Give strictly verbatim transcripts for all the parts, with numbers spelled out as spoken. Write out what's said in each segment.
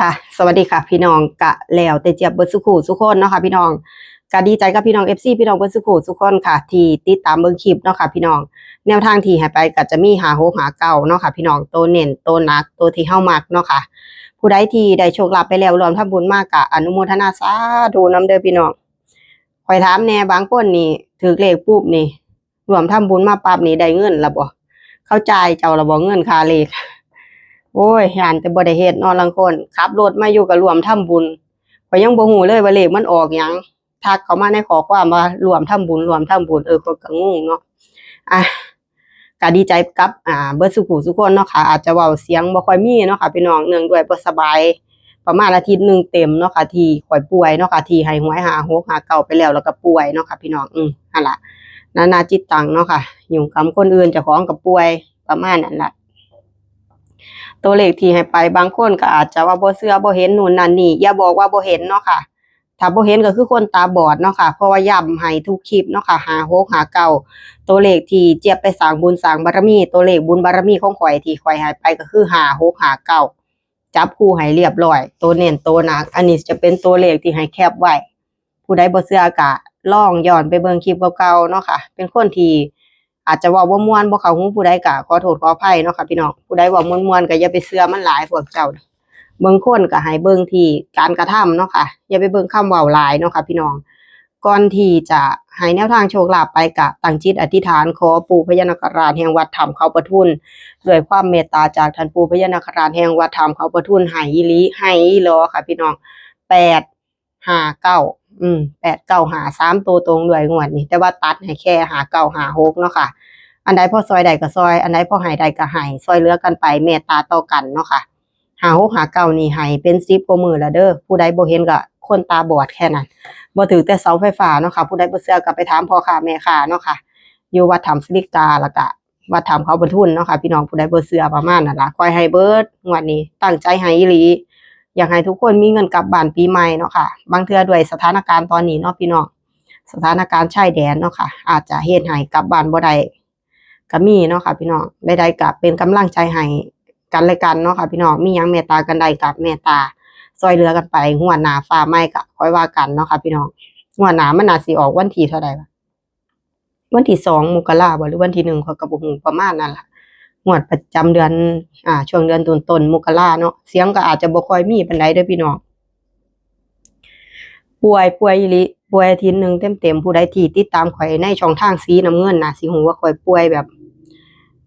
ค่ะ สวัสดีค่ะพี่น้อง กะแล้วแต่เจี๊ยบเบิดสุขูสุคนเนาะค่ะพี่น้อง กะดีใจกับพี่น้อง เอฟซี พี่น้องเบิดสุขูสุคนค่ะ ที่ติดตามเบิ่งคลิปเนาะค่ะพี่น้อง แนวทางที่ให้ไปก็จะมีห้าหกห้าเก้าเนาะค่ะพี่น้อง ตัวเน้นตัวหนักตัวที่เฮามักเนาะค่ะ ผู้ใดที่ได้โชคลาภไปแล้วร่วมทำบุญมากะอนุโมทนาสาธุนำเด้อพี่น้อง ข่อยถามแหน่ บางคนนี่ถืกเลขปุ๊บนี่ ร่วมทำบุญมาปั๊บนี่ได้เงินละบ่ เขาจ่ายเจ้าละบ่เงินค่าเลข โอ้ย ย่านแต่บ่ได้เฮ็ดเนาะ ลางคนขับรถมาอยู่ก็ร่วมทำบุญ ข่อยยังบ่ฮู้เลยว่าเลขมันออกหยัง ทักเข้ามาในข้อความว่าร่วมทำบุญ ร่วมทำบุญ เออ ข่อยก็งงเนาะ อ่ะ ก็ดีใจกับ อ่า เบิดสุขูสุคนเนาะค่ะ อาจจะเว้าเสียงบ่ค่อยมีเนาะค่ะพี่น้อง เนื่องด้วยบ่สบาย ประมาณอาทิตย์หนึ่งเต็มเนาะค่ะ ที่ข่อยป่วยเนาะค่ะ ที่ให้หวยห้าหกห้าเก้าไปแล้ว แล้วก็ป่วยเนาะค่ะพี่น้อง อืม หั่นล่ะ นานาจิตตังเนาะค่ะ ยุ่งกับคนอื่น เจ้าของก็ป่วย ประมาณนั้นล่ะ ตัวเลขที่ให้ไป บางคนก็อาจจะว่าบ่เชื่อบ่เห็นนู่นนั่นนี่ อย่าบอกว่าบ่เห็นเนาะค่ะ ถ้าบ่เห็นก็คือคนตาบอดเนาะค่ะ เพราะว่าย้ำให้ทุกคลิปเนาะค่ะ ห้าหกห้าเก้า ตัวเลขที่เจี๊ยบไปสร้างบุญสร้างบารมี ตัวเลขบุญบารมีของข่อยที่ข่อยให้ไปก็คือห้าหกห้าเก้า จับคู่ให้เรียบร้อย ตัวเน้นตัวหนัก อันนี้จะเป็นตัวเลขที่ให้แคปไว้ ผู้ใดบ่เชื่อก็ลองย้อนไปเบิ่งคลิปเก่าๆเนาะค่ะ เป็นคนที่อาจจะเว้าบ่ม่วน บ่เข้าหูผู้ใดก็ขอโทษขออภัยเนาะค่ะพี่น้อง ผู้ใดเว้าม่วนๆก็อย่าไปเชื่อมันหลายพวกเจ้า บางคนก็ให้เบิ่งที่การกระทำเนาะค่ะ อย่าไปเบิ่งคำเว้าหลายเนาะค่ะพี่น้อง ก่อนที่จะให้แนวทางโชคลาภไปก็ตั้งจิตอธิษฐานขอปู่พญานาคราชแห่งวัดถ้ำเขาปะทุน ด้วยความเมตตาจากท่านปู่พญานาคราชแห่งวัดถ้ำเขาปะทุน ให้อีหลี ให้อีหลอค่ะพี่น้อง แปดห้าเก้า อืม แปดเก้าห้า สามตัวตรงด้วยงวดนี้ แต่ว่าตัดให้แค่ห้าเก้าห้าหกเนาะค่ะ อันใดพอซอยได้ก็ซอย อันใดพอให้ได้ก็ให้ ซอยเหลือกันไป เมตตาต่อกันเนาะค่ะ ห้าหกห้าเก้านี่ให้เป็นสิบกว่ามื้อแล้วเด้อ ผู้ใดบ่เห็นก็คนตาบอดแค่นั้น บ่ถืกแต่เสาไฟฟ้าเนาะค่ะ ผู้ใดบ่เชื่อก็ไปถามพ่อค้าแม่ค้าเนาะค่ะ อยู่วัดถ้ำสิริกา แล้วก็วัดถ้ำเขาปะทุนเนาะค่ะ พี่น้อง ผู้ใดบ่เชื่อประมาณนั้นล่ะ ข่อยให้เบิดงวดนี้ ตั้งใจให้อีหลี อยากให้ทุกคนมีเงินกลับบ้านปีใหม่เนาะค่ะ บางเทื่อด้วยสถานการณ์ตอนนี้เนาะพี่น้อง สถานการณ์ชายแดนเนาะค่ะ อาจจะเฮ็ดให้กลับบ้านบ่ได้ ก็มีเนาะค่ะพี่น้อง ใดๆก็เป็นกำลังใจให้กันและกันเนาะค่ะพี่น้อง มีหยังเมตตากันได้ก็เมตตา ซอยเหลือกันไป งวดหน้าฟ้าใหม่ก็ค่อยว่ากันเนาะค่ะพี่น้อง งวดหน้ามันน่าสิออกวันที่เท่าใดวะ วันที่สองมกราบ่ หรือวันที่หนึ่ง ข้อยก็บ่ฮู้ ประมาณนั้นล่ะ งวดประจำเดือน อ่า ช่วงเดือนต้นๆมกราเนาะ เสียงก็อาจจะบ่ค่อยมีปานใดเด้อพี่น้อง ป่วย ป่วยอีหลี ป่วยอาทิตย์หนึ่งเต็มๆ ผู้ใดที่ติดตามข่อยในช่องทางสีน้ำเงินน่ะ สิฮู้ว่าข่อยป่วยแบบ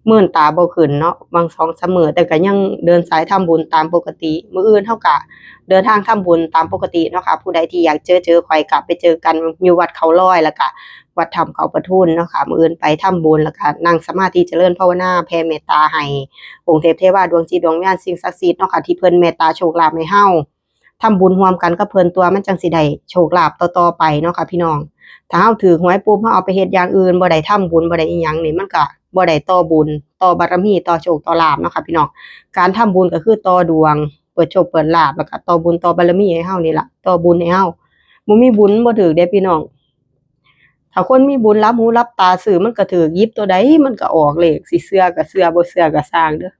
มืนตาบ่ขึ้นเนาะ บางสองสามมื้อ แต่ก็ยังเดินสายทำบุญตามปกติ มื้ออื่นเฮาก็เดินทางทำบุญตามปกติเนาะค่ะ ผู้ใดที่อยากเจอ เจอข่อยก็ไปเจอกันอยู่วัดเขาลอย แล้วก็วัดถ้ำเขาปะทุนเนาะค่ะ มื้ออื่นไปทำบุญ แล้วก็นั่งสมาธิเจริญภาวนา แผ่เมตตาให้องค์เทพเทวา ดวงจิตดวงวิญญาณ สิ่งศักดิ์สิทธิ์เนาะค่ะ ที่เพิ่นเมตตาโชคลาภให้เฮา ทำบุญร่วมกันกับเพิ่น ตัวมันจั่งสิได้โชคลาภต่อๆไปเนาะค่ะพี่น้อง ถ้าเฮาถืกหวยปุ๊บ เฮาเอาไปเฮ็ดอย่างอื่น บ่ได้ทำบุญ บ่ได้อิหยังนี่ มันก็บ่ได้ต่อบุญ ต่อบารมี ต่อโชค ต่อลาภเนาะค่ะพี่น้อง การทำบุญก็คือต่อดวง เปิดโชค เปิดลาภ แล้วก็ต่อบุญ ต่อบารมีให้เฮานี่ล่ะ ต่อบุญให้เฮา บ่มีบุญบ่ถืกเด้พี่น้อง ถ้าคนมีบุญหลับหูหลับตาซื้อ มันก็ถืก หยิบตัวใดมันก็ออกเลข สิเชื่อก็เชื่อ บ่เชื่อก็ซ่างเด้อ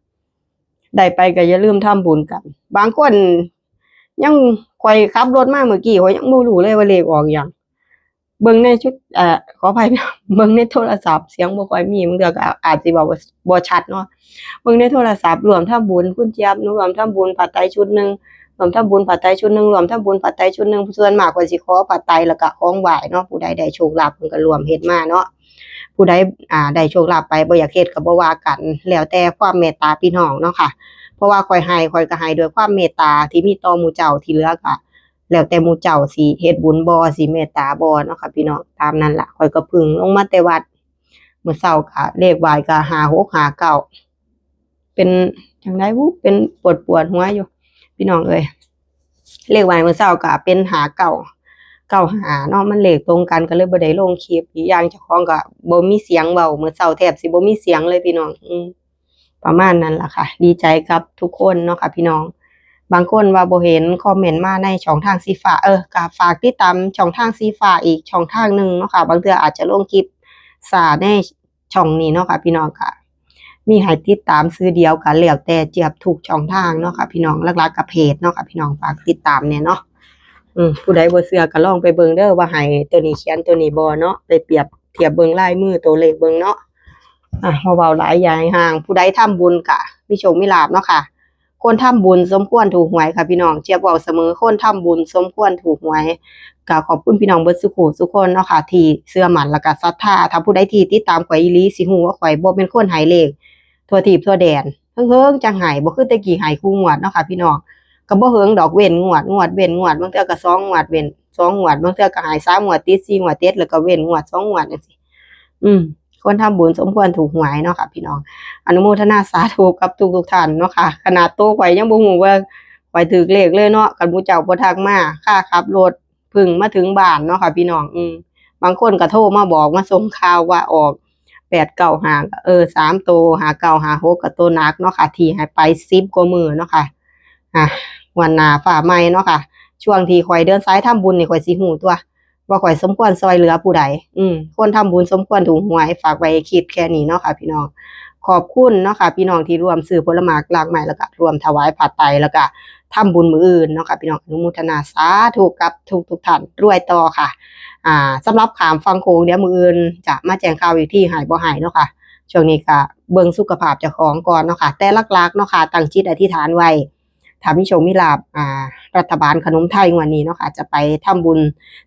ได้ไปก็อย่าลืมทำบุญกัน บางคนยัง ข่อยขับรถมาเมื่อกี้ ข่อยยังบ่รู้เลยว่าเลขออกหยัง เบิ่งในชุด เอ่อ ขออภัย เบิ่งในโทรศัพท์ เสียงบ่ค่อยมี บางเทื่อก็อาจสิเว้าบ่ บ่ชัดเนาะ เบิ่งในโทรศัพท์ ร่วมทำบุญ คุณเจี๊ยบ หนูร่วมทำบุญผ้าไตรชุดหนึ่ง ร่วมทำบุญผ้าไตรชุดหนึ่ง ร่วมทำบุญผ้าไตรชุดหนึ่ง ส่วนมากข่อยสิขอผ้าไตรแล้วก็ของไหว้เนาะ ผู้ใดได้โชคลาภเพิ่นก็ร่วมเฮ็ดมาเนาะ ผู้ใด อ่า ได้โชคลาภไป บ่อยากเฮ็ดก็บ่ว่ากัน แล้วแต่ความเมตตาพี่น้องเนาะค่ะ เพราะว่าข่อยให้ ข่อยก็ให้ด้วยความเมตตาที่มีต่อหมู่เจ้า ที่เหลือก็แล้วแต่หมู่เจ้าสิเฮ็ดบุญบ่ สิเมตตาบ่เนาะค่ะพี่น้อง ตามนั้นล่ะ ข่อยก็เพิ่งลงมาแต่วัด มื้อเช้าก็เลขไหว้ก็ห้าหกห้าเก้า เป็นจั่งใดบุ เป็นปวดปวดหัวอยู่ พี่น้องเอ้ย เลขไหว้มื้อเช้าก็เป็นห้าเก้า เก้าห้าเนาะ มันเลขตรงกันก็เลยบ่ได้ลงคลิป อีกอย่างเจ้าของก็บ่มีเสียงเว้า มื้อเช้าแทบสิบ่มีเสียงเลยพี่น้อง อืม ประมาณนั้นล่ะค่ะ ดีใจกับทุกคนเนาะค่ะพี่น้อง บางคนว่าบ่เห็น คอมเมนต์มาในช่องทางสีฟ้า เออ ก็ฝากติดตามช่องทางสีฟ้าอีกช่องทางหนึ่งเนาะค่ะ บางเทื่ออาจจะลงคลิปช้าในช่องนี้เนาะค่ะพี่น้องค่ะ มีให้ติดตามชื่อเดียวกันแล้วแต่เจี๊ยบทุกช่องทางเนาะค่ะพี่น้อง หลักๆกับเพจเนาะค่ะพี่น้อง ฝากติดตามเนี่ยเนาะ อืม ผู้ใดบ่เชื่อก็ลองไปเบิ่งเด้อ ว่าให้ตัวนี้เขียนตัวนี้บ่เนาะ ไปเปรียบเทียบเบิ่งลายมือตัวเลขเบิ่งเนาะ อ่ะ บ่เว้าหลายยายห่าง ผู้ใดทำบุญกะมีโชคมีลาภเนาะค่ะ คนทำบุญสมควรถูกหวยค่ะพี่น้อง เจี๊ยบเว้าเสมอ คนทำบุญสมควรถูกหวย ก็ขอบคุณพี่น้องเบิดสุขุสุคนเนาะค่ะ ที่เชื่อมั่นแล้วก็ศรัทธา ถ้าผู้ใดที่ติดตามข่อยอีหลีสิฮู้ว่าข่อยบ่เป็นคนให้เลขทั่วทีปทั่วแดน เฮิงๆจั่งให้ บ่คือแต่กี้ให้คู่งวดเนาะค่ะพี่น้อง ก็บ่เฮิงดอก เว้นงวด งวดเว้นงวด บางเทื่อก็สองงวดเว้นสองงวด บางเทื่อก็ให้สามงวดติด สี่งวดติด แล้วก็เว้นงวดสองงวดจั่งซี้ อืม คนทำบุญสมควรถูกหวยเนาะค่ะพี่น้อง อนุโมทนาสาธุกับทุกๆท่านเนาะค่ะ ขนาดโตข่อยยังบ่ฮู้ว่าข่อยถืกเลขเลยเนาะ คันหมู่เจ้าบ่ทักมา ค่าขับรถเพิ่งมาถึงบ้านเนาะค่ะพี่น้อง อืม บางคนก็โทรมาบอกมาส่งข่าวว่าออกแปดเก้าห้า เออ สามโต ห้าเก้าห้าหก ก็โตหนักเนาะค่ะ ที่ให้ไปสิบกว่ามื้อเนาะค่ะ อ่ะ งวดหน้าฟ้าใหม่เนาะค่ะ ช่วงที่ข่อยเดินสายทำบุญนี่ข่อยสิฮู้ตัว ว่าข่อยสมควรซอยเหลือผู้ใด อืม คนทำบุญสมควรถูกหวย ฝากไว้คิดแค่นี้เนาะค่ะพี่น้อง ขอบคุณเนาะค่ะพี่น้องที่ร่วมซื้อผลหมากรากไม้ แล้วก็ร่วมถวายผ้าไตร แล้วก็ทำบุญมื้ออื่นเนาะค่ะพี่น้อง อนุโมทนาสาธุกับทุกๆท่าน รวยต่อค่ะ อ่า สำหรับข้ามฝั่งโขงเดี๋ยวมื้ออื่นจะมาแจ้งข่าวอีกที ให้บ่ให้เนาะค่ะ ช่วงนี้ก็เบิ่งสุขภาพเจ้าของก่อนเนาะค่ะ แต่หลักๆเนาะค่ะ ตั้งจิตอธิษฐานไว้ ถ้ามีโชคมีลาภ อ่า รัฐบาลขนมไทยงวดนี้เนาะค่ะ จะไปทำบุญ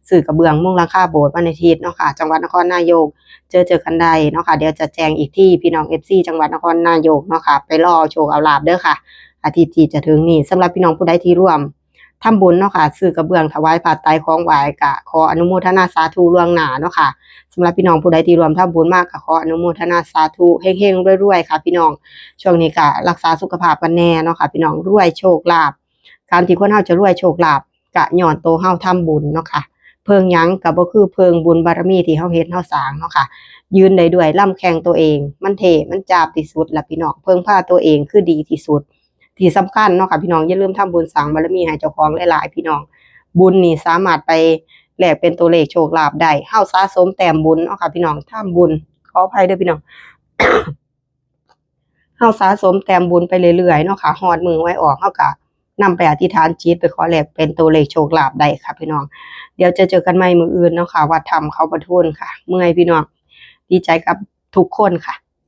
ซื้อกระเบื้องมุงหลังคาโบสถ์วันอาทิตย์เนาะค่ะ จังหวัดนครนายก เจอเจอกันได้เนาะค่ะ เดี๋ยวจะแจ้งอีกที พี่น้อง เอฟซี จังหวัดนครนายกเนาะค่ะ ไปรอเอาโชคเอาลาภเด้อค่ะ อาทิตย์ที่จะถึงนี้ สำหรับพี่น้องผู้ใดที่ร่วมทำบุญเนาะค่ะ ซื้อกระเบื้องถวายผ้าไตรของไหว้ ก็ขออนุโมทนาสาธุล่วงหน้าเนาะค่ะ สำหรับพี่น้องผู้ใดที่ร่วมทำบุญมา ก็ขออนุโมทนาสาธุ เฮงๆรวยๆค่ะพี่น้อง ช่วงนี้ก็รักษาสุขภาพกันแน่เนาะค่ะพี่น้อง รวยโชคลาภ การที่คนเฮาจะรวยโชคลาภก็ย้อนโตเฮาทำบุญเนาะค่ะ เพิ่งหยังก็บ่คือเพิ่งบุญบารมีที่เฮาเฮ็ดเฮาสร้างเนาะค่ะ ยืนได้ด้วยลำแข้งตัวเอง มันเท่ มันจาบที่สุดล่ะพี่น้อง เพิ่งพาตัวเองคือดีที่สุด ที่สำคัญเนาะค่ะพี่น้อง อย่าลืมทำบุญสร้างบารมีให้เจ้าของหลายๆพี่น้อง บุญนี่สามารถไปแลกเป็นตัวเลขโชคลาภได้ เฮาสะสมแต้มบุญเนาะค่ะพี่น้อง ทำบุญ ขออภัยเด้อพี่น้อง เฮาสะสมแต้มบุญไปเรื่อยๆเนาะค่ะ ฮอดมื้อหวยออก เฮาก็นำไปอธิษฐานจิต ไปขอแลกเป็นตัวเลขโชคลาภได้ค่ะพี่น้อง เดี๋ยวจะเจอกันใหม่มื้ออื่นเนาะค่ะ วัดถ้ำเขาประทุนค่ะ เมื่อยพี่น้อง ดีใจกับทุกคนค่ะ